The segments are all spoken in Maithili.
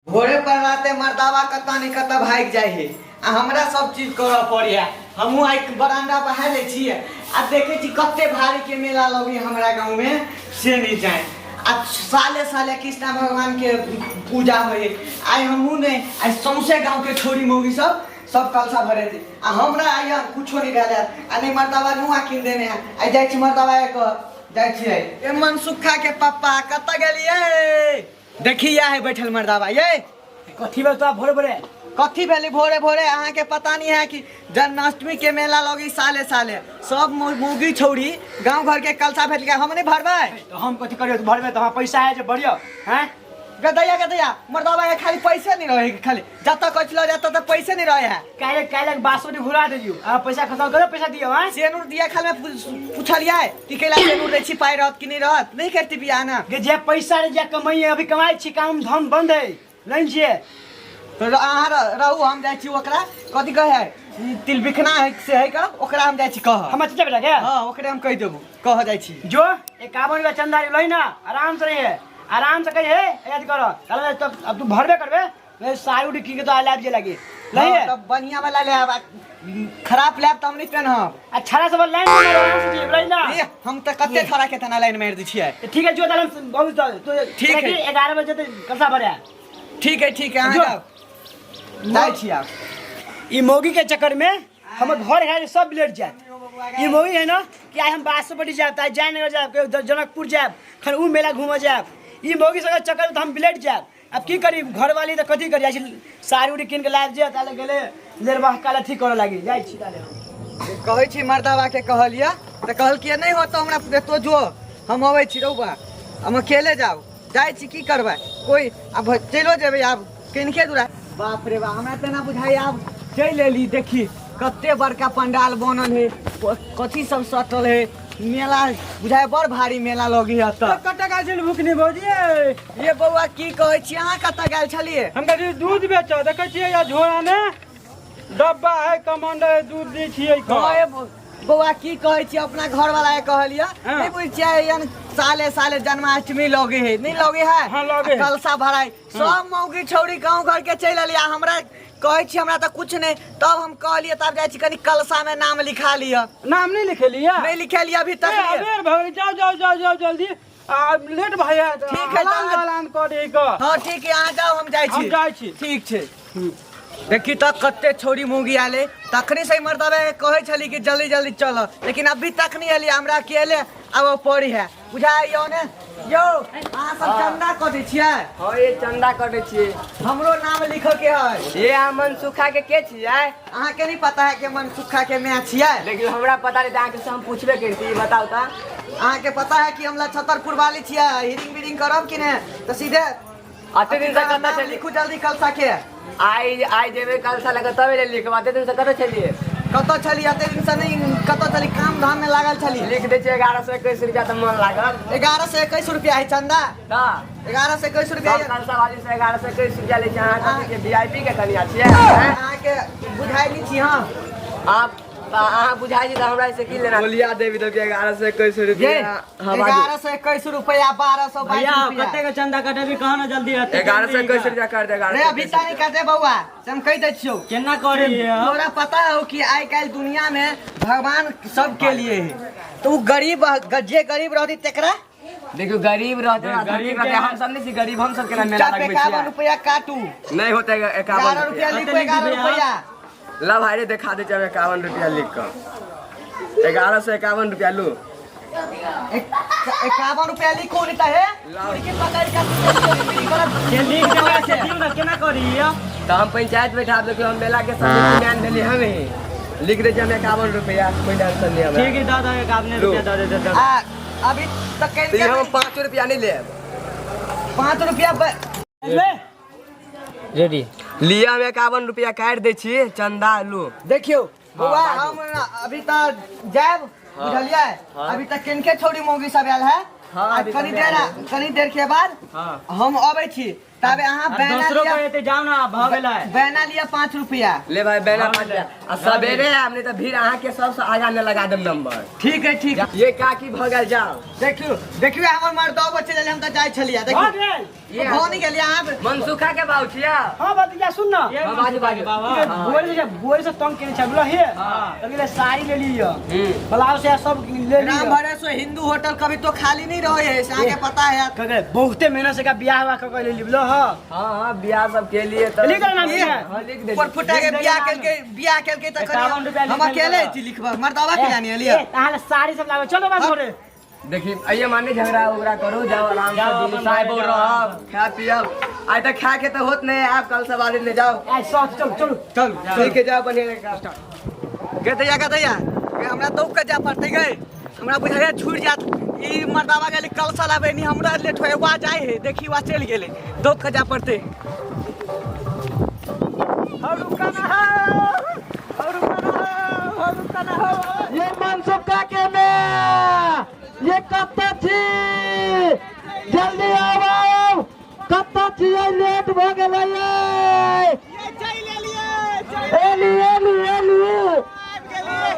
भोरे पर राते मर्दावा कतऽ नहि कतऽ भागि जाइ है आ हमरा सब चीज करऽ पड़ैया। हमहूँ आइ बरामदा बहा लै छियै आ देखै छी कते भारी के मेला लगै हमरा गाँव में से नहि जाय। आ साले साले कृष्णा भगवान के पूजा होइ है। आइ हमहूँ नहि, आइ सौंसे गाँव के छोरी मौगी सब सब कलशा भरे थे आ हमरा आइ यहाँ कुछो नहीं भेल है आ नहि मर्दावा नुआ कीन देने है। आइ जाइ छी मर्दावा के जाइ छियै। ए मनसुखा के पप्पा कतऽ गेलियै? देखी या है बैठल मर्दावा ये। कथी भेल तोरा भोरे भोरे? कथी भेलै भोरे भोरे? अहाँ के पता नहीं है कि जन्माष्टमी के मेला लगी साले साले सब मौगी छौरी गांव घर के कलशा भेट गया, हम नहीं भरबै। तो हम कथी करियो? तू भरबे तो हमरा पैसा है जे भरियो। हैं? गदैया गदैया मर्दावा के खाली पैसे नहीं रहे, खाली जतऽ कथी लऽ जात ततऽ पैसे नहीं रहे है। काल्हि काल्हि बासमती घुरा देलियो, आ पैसा खतम करो, पैसा दियो। हैं? सेनूर दिया खाल में पूछलियै कि कैला सेनूर दै छी, पाइ रहत कि नहीं रहत? नहीं करती बियाह ना। गे जे पैसा रे जे कमाइए, अभी कमाइ छी, काम धाम बंद है, नहीं छियै। तो अहाँ रहू, हम जाइ छी ओकरा कथी कहै है, ई तिलबिखना है से है का, ओकरा हम जाइ छी कह। हमर चचा बेटा के? हाँ, ओकरे हम कहि देबू, कह जाइ छी। जो 51 रुपया चंदा लै ना, आराम से रहिए, आराम से कहिए, याद करो। चल तब अब तू भरबे करबे, नहीं साड़ी उड़ी की के तो आलाब जे लगी। हाँ, लइए। तब बढ़िया वाला ले आब, खराब लेब त हम नहीं पहनब। आ छड़ा सब लाइन में आराम से जीव, लई ना। ए, हम त कते छड़ा के तना लाइन मार दै छियै। तो ठीक है, जो ताले हम बहुत तो ठीक है। 11 बजे त कलशा भरे। ठीक है, ठीक है, अहाँ जो। जाओ। जाइ छी आब। ई मौगी के चक्कर में हमर घर है सब लेट जायत। ई मौगी है ना कि आइ हम बासोपट्टी जायब, त आइ जयनगर जायब, कहियो जनकपुर जायब, खन उ मेला घूमऽ जायब। ई मौगी सबके चक्कर में त हम बिलट जायब। अब की करी, घरवाली त कथी करी, जाइ छी साड़ी उड़ी कीन के लाबि जायत, ताले गेले लेरबाह काले ठीक करऽ लागी, जाइ छी ताले हम। कहै छी मर्दावा के कहलियै त कहलकियै नहीं होतो हमरा एतो जो, हम अबै छी रौबा, हम अकेले जाउ, जाइ छी की करबै, कोई आब चलियो जेबै आब किनके दूरा। बाप रे बाप, हमरा तेना बुझाइ आब चलि एली। देखी कते बड़का पंडाल बनल है, कथी सब सटल है, मेला बुझाइ बड़ भारी मेला लगी है एतऽ। कतऽ गेल छली भुखनी भौजी? ये बौआ की कहै छी, अहाँ कतऽ गेल छलियै? हम कहै छी दूध बेचऽ, देखै छियै या झोरा में डब्बा है, कमांडर है, दूध दै छियै कऽ। हँ, ये बौआ की कहै छी, अपना घर वाला के कहलियै, हाँ। नहीं बुझै छियै यान साले साले जन्माष्टमी लगे है, नहीं लगे है? हाँ, लगे है। कलशा भराई सब मौगी छौरी गाँव घर के चलि एलियै, हमरा कहै छी हमरा तऽ कुछ नहीं, तब हम कहलियै तब जाइ छी कनी कलशा में नाम लिखा लिअ। नाम नहीं लिखेलियै? नहीं लिखेलियै अभी तक। ए, अबेर भऽ गेलै, जाउ जाउ जाउ जाउ जल्दी, आ लेट भऽ जायत। ठीक है, हलान तऽ दलान कऽ दै कऽ। हाँ ठीक है, अहाँ जाउ, हम जाइ छी। हम जाइ छी। ठीक छै। देखी तऽ कते छौरी मौगी आले, तखनी से मर्दाबे कहै छली कि जल्दी जल्दी चल, लेकिन अभी तक नहीं एली, हमरा अकेले आब पड़ी है बुझाइ यौ ने। यौ अहाँ सब चंदा कऽ दै छियै? हाँ, ये चंदा कटै छियै। हमरो नाम लिखऽ के है। ये अहाँ मनसुखा के के छियै? अहाँ के नहीं पता है कि मनसुखा के my छियै? लेकिन हमरा पता नहीं, अहाँ के से हम पूछबे करती, बताउ तऽ। अहाँ के पता है कि हम छतरपुर वाली छियै, हिरिंग बिरिंग करब कि ने तऽ सीधे अते दिन से कतऽ नाम छलियै? लिखू जल्दी कलशा के। आइ आइ जेबै कलशा लऽ कऽ तबे ने लिखब, अते दिन से कतऽ छलियै? कतऽ छलियै अते दिन से? नहीं कतऽ छलियै, काम धाम में लागल छलियै। लिख दै छियै 1121 रुपया तऽ मन लागल। 1121 रुपया है चंदा? तऽ 1121 रुपया। सब कलशा वाली से 1121 रुपया लै छै। अहाँ कथी के वीआईपी के कनिया छियै? हैं? अहाँ के बुझाइ नहीं छी हम। आप अहाँ बुझाइ छी तऽ हमरा से की लेना? बोलिया देवी तो 1121 रुपया। हाँ, बाजू। 1121 रुपया, 1222 भैया रुपया। कते के चंदा कटेबी कह ना जल्दी हते। 1121 रुपया कर दे। रे अभी तानी काटे बौआ, से हम कहि दै छियौ। केना करी? तोरा पता हो कि आइ काल्हि दुनिया में भगवान सबके लिए है, तो उ गरीब जे गरीब रहती तेकरा देखियौ गरीब रहते ना, गरीब धनी रहते, हम सब नहीं छी गरीब, हम सब केना मेला चुपचाप लगबै 51 छियै? रुपया काटू। नहीं होते 51 11 रुपया लिखो, 11 रुपया। ला भाई रे देखा दे, चल 51 रुपया लिख कऽ 1151 रुपया लू। 51 रुपया लिखो नहीं तऽ हे मुर्गी पकड़ के के लिख देबै से दियौ ना, केना करी? तऽ हम पंचायत बैठा, देखियौ हम मेला के समिति मैन भेली, हम ही लिख दै छियै हम 51 रुपया, कोई टेंशन नहीं हमरा। ठीक है, दऽ दऽ 51 रुपया दऽ दे, दऽ दे। आ अभी तक तऽ ई हम 5 रुपया नहीं लेब। 5 रुपया ले रेडी लिया हम 51 रुपया काटि दै छी चंदा लू। देखियौ बौआ, हम अभी तऽ जायब बुझलियै, अभी तक किनके छौड़ी मौगी सब आयल है, आ कनी देर कनी देर के बाद हम अबै छी, तबे अहाँ बैना दोसरो लिअ। के एते जाउ ना, भऽ गेलै। बैना लिअ 5 रुपया। ले भाई बैना 5 रुपया, आ सवेरे आयब नहीं तऽ भीड़ अहाँ के सबसे आगा में लगा देब नंबर। ठीक है, ठीक है। ये काकी भऽ गेल, जाओ। देखियौ देखियौ हमर मर्दो बच्चे हम तऽ जाइ छलियै। भऽ देखियौ गेल। ये भऽ नहि गेलियै आब। मनसुखा के बाबू छिया। हाँ भतीजा सुन ना। हाँ, बाजू बाजू। भोरे से भोरे से तंग केने छै बुझल हे, तब गेले साड़ी ले लियो, ब्लाउज से सब ले राम लियो। भरोसे हिंदू होटल कभी तो खाली नहीं रहे है, से अहाँके पता है। कह बहुते मेहनत से का बियाह हुआ कह ले लिबलो। हां हाँ हाँ, बियाह सब के लिए तो लिख दे नाम ये। के। हाँ लिख दे। पर फुटा के बियाह केलकै, बियाह केलकै तऽ 51 रुपया कनि हम लिखल अकेले करो। छी लिखबा मर्दाबा के जानी लिया। ए तहां साड़ी सब लावे चलो बस घरे। देखी आइए माने झगड़ा उगड़ा करो, जाओ आराम जाओ से अपन दुनू साहब घरे जाओ। रहो, खा पियब। आइ तऽ खा के तऽ होत नहीं, आप कल सब आदमी ले जाओ। ए साथ चल चल चल ठीक है, जाओ बढ़िया का। गे दैया, गे दैया, गे हमरा दौड़ के जाय पड़तै गे, हमरा बुझाइए छूट जात। ई मर्दाबा गेलै कलसा लाबै नी, हमरा लेट होय वा जाय है, देखी वा चलि गेलै, दौड़ के जाय पड़तै। हौ रुका ना हौ, हौ रुका ना हौ, हौ रुका ना हौ। ये मनसुखा के में ये कत्ता छी, जल्दी आउ, कत्ता छी, लेट भ गेलै ये। ये चलि एलियै, चलि एली एली एली आबि गेलियै।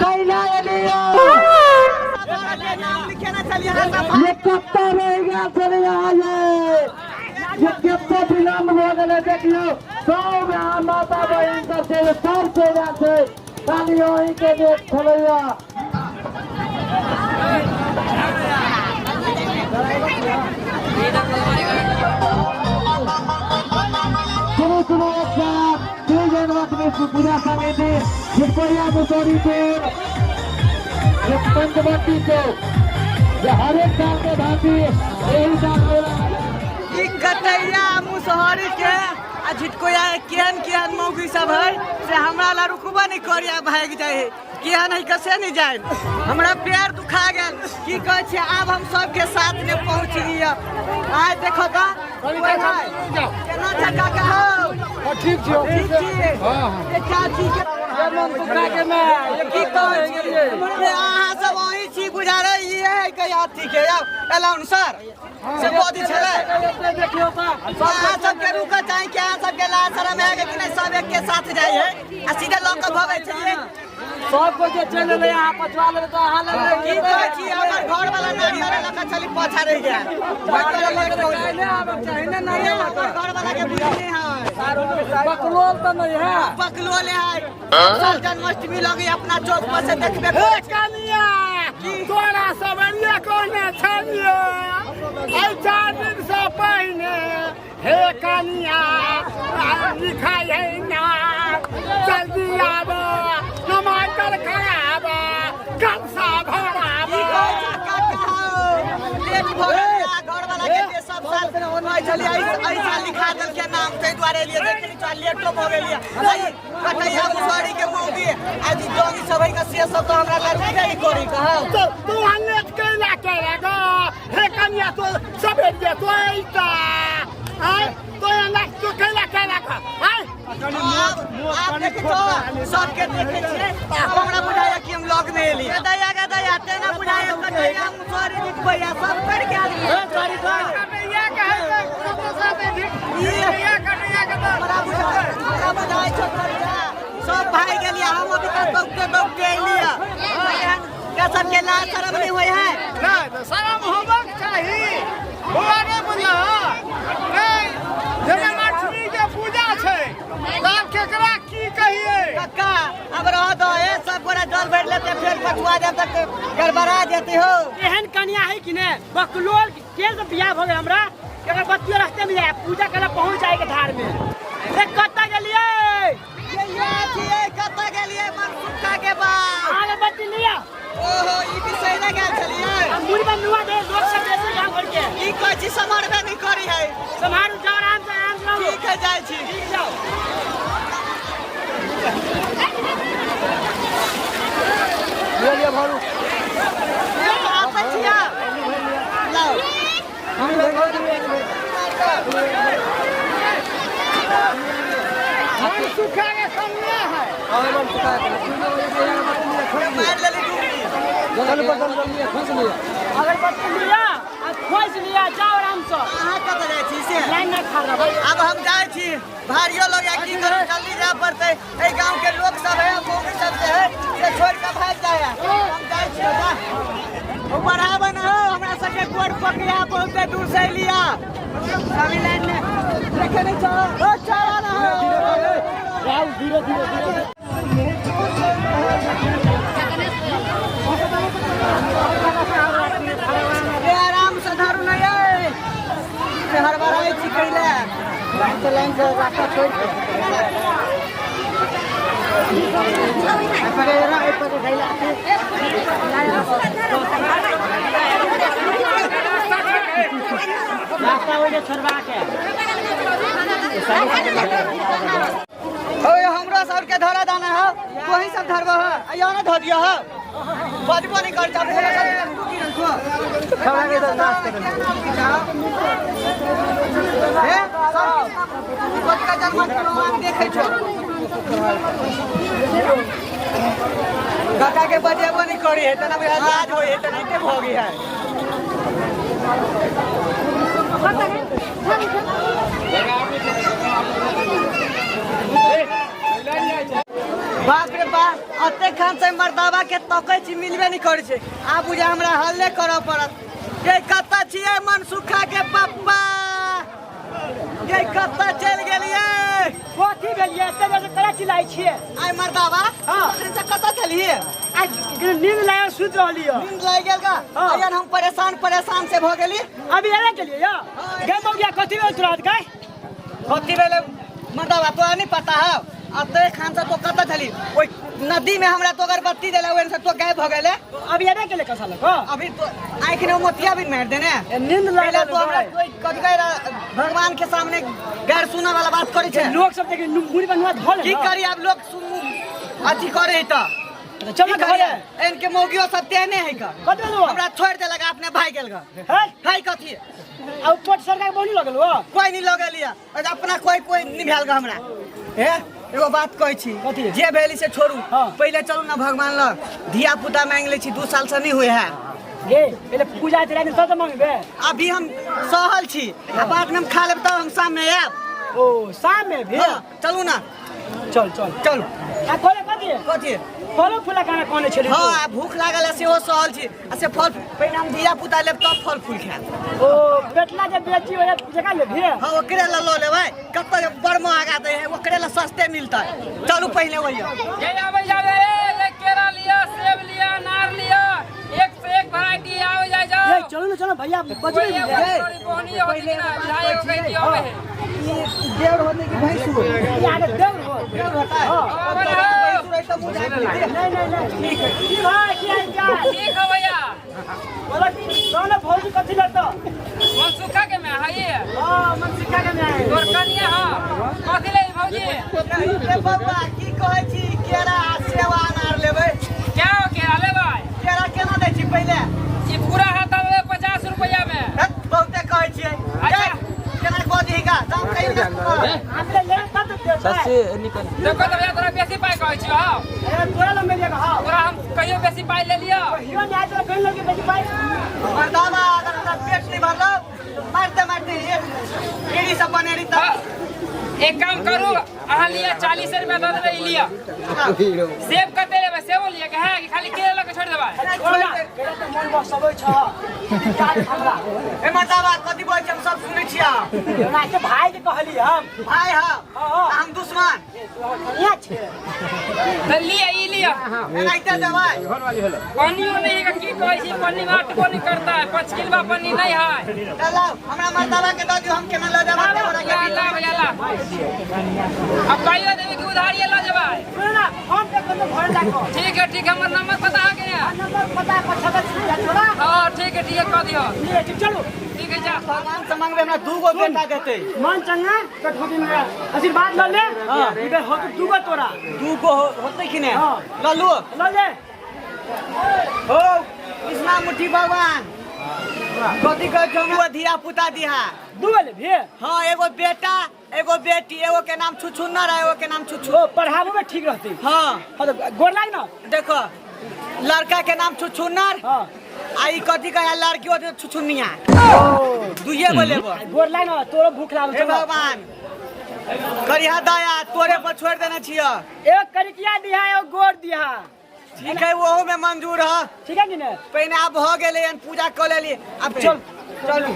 कैला एलियो। के नाम लिखेने छलियै अहाँ सब। ये कत्ता रह गेल छलै यहाँ, ये कत्ता विलम्ब भ गेलै। देखियौ सब यहाँ माता बहिन सब छै, सब चलि आयल छै, खाली अहीं के लेट छलैया। सुनू सुनू, एक साथ श्री जन्माष्टमी पूजा समिति छिटकोरिया मुसौरीपुर एक पंचवटी चौक जे हरेक साल के भांति एही साल होला। ई कटैया मुसहरी के आ झिटकोया केहन केहन मौगी सब है से हमरा ला रुकबो नहीं करिया, भागि जाइ है, केहन है कसे नहीं जाए। हमरा पैर दुखा गेल, की कहै छियै। आब हम सबके साथ में पहुँच लिअ। आइ देखो तऽ केना छै काका हौ? ठीक छियौ। ठीक छी। ए चाची के की कहै छियै? ए, अहाँ सब अहीं छी बुझा रहे ई है के अथी के अनाउंसर से बदी छलै। अहाँ सबके रुकऽ चाही कि अहाँ सबके लाज शरम है कि नहीं? सब एक के साथ जाइ है आ सीधे लऽ कऽ भगै छलियै। सब कोइ जे चलि एलै, अहाँ पछुआ लेबै तऽ अहाँ लग की कहै छी, हमर घर वाला नारियल लऽ कऽ छली, पाछा रहि गेल। हमर घर वाला के बुद्धि नहीं है। बकलोल तऽ नहीं है। बकलोल है। साल जन्माष्टमी लगे अपना चौक पर से देखबे करै छी। कनिया, तोरा सबरिया कहने छलियो एहि 4 दिन से पहिने, हे कनिया लिखाइ है ना, जल्दी आब, टमाटर खराब, कलसा भराब। की कहै छै काका हौ? लेट भऽ गेल। घर वाला के जे सब साल कहै छलियै, एहि साल लिखा देलकै नाम, ताहि दुआरे एलियै। देखै छी लेटो भऽ गेलियै। कटैया मुसहरी के मौगी आ जी डोंगी सब है के से सब तऽ हमरा लग रुकबे नहीं करी कहौ। तो तू लेट कैला केला गो हे कनिया? तो सबेरिया तो अइता आय, तो एना तो कैला केला का आय? आब देखै छौ, सबके देखै छियै, आब हमरा बुझाइया कि हम लग मे एली। गदैया गदैया तेना बुझाइया कटैया मुसहरी जितबैया सब करके आदमी। हमरा बुझाइ छौ करिया सब भागि गेलियै, हम अभी तक दौगते दौगते एलियै। एहन के सबके लाज शरम नहीं होइ है? नहि, शरम होबक चाही। बौआ नहि बुझलह? नहि, जन्माष्टमी के पूजा छै, तब केकरा की कहियै? कक्का, अब रह दो, ए सब गोरा जल भरि लेते, फेर पछुआ जाब तक गड़बड़ा जेते हो। एहन कनिया है कि ने बकलोल के से बियाह भ गेल हमरा कि अगर बच्चियो रास्ते में जाए पूजा करे पहुंच जाए के धार में। ए कत्ता गेलिए? ये ये छियै, कतऽ गेलियै मनसुखा के बाप? आगे बच्ची लिया। ओहो, ई बिसैरे गेल छलियै। आ मुड़ी पर नुआ दे, लोग सब बेसी गाँव घर के। की कहै छी, सम्हारबे नहि करी है। सम्हारू, जाओ आराम से, आराम से रहू। ठीक है, जाइ छी। ठीक, जाओ। ये आबै छियै, लाउ। मनसुखा के कनिया है। मारि लेली डुबकी। अगरबत्ती लिया आ खोज लिया, जाओ आराम से। अहाँ कतऽ जाइ छी से? लाइन ना खा रहा भाई। आब हम जाइ छी, भारियो लोग या की करू, जल्दी जाय पड़तै। एहि गाँव के लोक सब है, मौगी सब जे है से छोड़ि कऽ भागि जाइ है। हम जाइ छी। जा, ओ बढ़ाबै न हो हमरा। सबके गोड़ पकड़ा बहुते दूर से लिया सभी लाइन में देखे नहीं चलो ओ चला ना राहुल धीरे धीरे धीरे। ए आराम से धरू ना ये से हड़बड़ाई छी कैले लाइन से लाइन से रास्ता छोड़ के रास्ता ओइ छोड़बा के। ओए हमरो सब के धरा दाना हो वही सब धरबो हो आ ना धर दियो हो बजबो नहीं कर चाहते सब तू की रखो हमरा के तो नाश कर। हे सब कथी का जन्म देखै छो काका के बजेबो नहीं करी है तना बुझा लाज होई है तना के भोगी है। बाप रे बाप, अते खान से मर्दाबा के तकै छी मिलबे नहीं करै छै। आब बुझा हमरा हल्ले करऽ पड़त। ये कतऽ छियै मनसुखा के पप्पा? ये कतऽ चलि गेलियै? कथी भेलियै एते देर से कला चिल्लाइ छियै? आइ मर्दाबा हाँ। अखन से कतऽ छलियै? आइ नींद लागल सुति रहली हो। नींद लागि गेल का? हाँ। अयन हम परेशान परेशान से भऽ गेली। अभी एबे केलियै यौ गे मौगिया, कथी भेल तोरा गै? कथी भेलै मर्दाबा तोरा नहीं पता हौ? अते खान से तो कतऽ छली? ओहि नदी में हमरा तो अगरबत्ती देला ओहि से तो गायब भऽ गेलै। अभी एबे केले कसा लग अभी तो आँखि ने मोतिया भी मारि देने। ए, नींद पहिले लागल तो हमरा गै। कोई कथी कहै रहा, भगवान के सामने गैर सुनऽ वाला बात करै छै। लोक सब देख मुड़ी पर नुआ धऽ ले की ना। करी आब लोग सुन अथी करे है तऽ तऽ चल की ना करी? घरे। इनके मौगियो सब तेहने है का। कथी भेलौ? हमरा छोड़ि देलक अपने भाई गेल ग। है? है कथी? आ ऊपर सरकार के बोली लगल हो? कोई नहीं लगल या अपना कोई कोई नहीं भेल ग हमरा। हे एगो बात कहै छी कथी? जे भेली से छोड़ू। हाँ। पहिले चलू ना भगवान लग, धिया पुता मांगि लै छी 2 साल से नहीं हुए है। गे पहिले पूजा चला तब तऽ मांगबे। अभी हम सहल छी आ बाद में हम खा लेब तब हम शाम में आयब। ओ शाम में भी? हाँ, चलू ना। चल चल चलू। आ कहले कथी? कथी? फलो फूला खाना कहने छली तू? हाँ, आ भूख लागल है सेहो सहल छी आ से फल पहिने हम धिया पुता लेब तब फल फूल खायब। ओ पेटला जे बेची ओहे जगह लेबही? हाँ ओकरे लए लऽ लेबै, कतऽ बड़ महगा दै है, ओकरे लए सस्ते मिलतै। चलू पहिले ओहिया। ये आबै जाबै, ए, केरा लिअ, सेब लिअ, अनार लिअ, एक से एक वैरायटी आबै जाय जाओ। ए चलू ना चलू भैया बजबे कोई एगो तोरी बोहनी होती कि ना, बिहाय एगो कहि दियौ आबै है। ई देवर होने की भैंसुर। ई आगे देवर हो। देवर होता है। हाँ। भैंसुर है तो मुझे नहीं नहीं नहीं ठीक है। की भाई की हाल चाल? ठीक है भैया। बोला कौन भौजी कथी लड़ता? मनसुखा के में है ये। हां मनसुखा के में है। तोर कनिया हां। कथी ले भौजी? ए बब्बा की कहै छी केरा आ सेब अनार लेबै? क्या हो केरा लेबै? केरा केना दै छी पहिले? ई पूरा हाथ आबै 50 रुपया में। हट, बहुते कहै छियै। अच्छा। केना कह दीही का? दाम कहियो ना। हम ले लेबै तब तऽ देबै। देखो तो भैया तोरा बेसी पाइ कहै छियौ। हां। ए तोरा लग मिल जाएगा। हां। तोरा हम कहियो बेसी पाइ ले लियौ। कहियो नहीं आए तोरा कहियो लगे बेसी पाइ। मर्दाबा अगर हमरा पेट नहीं भरलो मारते मारते एक एड़ी सब बनेरी तब। हाँ, एक काम करू अहाँ लिअ 40 रुपया दऽ देबै ई लिअ। सेब कते लेबै? सेबो लिअ के है कि खाली केला लऽ के छोड़ि देबै? छोड़ ना, केरा तऽ मन बसबै छ। हमरा। ए मर्दाबा कथी बोलै छी हम सब सुनै छियै। हमरा के भाई के कहली हम। भाई हाँ हाँ। हम दुश्मन। कनिया छै। तऽ लिअ ई लिअ। एनाहिते देबै। पन्नियो नहीं है की कहै छी पन्नी में अटबो नहीं करता है, 5 किलो पन्नी नहीं है। चलो हमरा मर्दाबा के दऽ दियौ हम केना लऽ जेबै देवरा के ला ला भैया ला। अब पाइयो देबै कि उधारिये लऽ जेबै? सुन ना, फोन पे कोनो घर लाको। ठीक है ठीक है, हमर नंबर पता है कि नहीं? नंबर पता है पछा छी छोड़ा। हाँ ठीक है ठीक है कह दियो। ठीक है, ठीक चलू। ठीक है जा। भगवान से मांगबे हमरा 2 गो बेटा देतै। मन चंगा कठोती में आशीर्वाद ल ले। हां इधर हो तो 2 गो तोरा। 2 गो होतै कि नै? हाँ। ल लू। ल ले। हो कृष्णा मुट्ठी भगवान कथी कहै छौ हमरा धिया पुता दिहा। 2 गो लेबही? हाँ एगो बेटा एगो बेटी, एगो के नाम छुछुन्नर है एगो के नाम छुछु। ओ पढ़ाबो में ठीक रहतै। हाँ। हाँ तो गोर लाग ना। देखो लड़का के नाम छुछुन्नर। हाँ। आ ई कथी कहै लड़की होतै छुछुन्निया। दुइये गो लेबो। गोर लाग ना तोरो भूख लागल हे छौ। भगवान करिहा दया तोरे पर छोड़ देने छियो। एक करिकिया दिहा एगो गोर दिहा। ठीक है, ओहो में मंजूर है। ठीक है कि ने? पहिने आब भऽ गेलै हन, पूजा कऽ लेलियै, आब चल। चलू।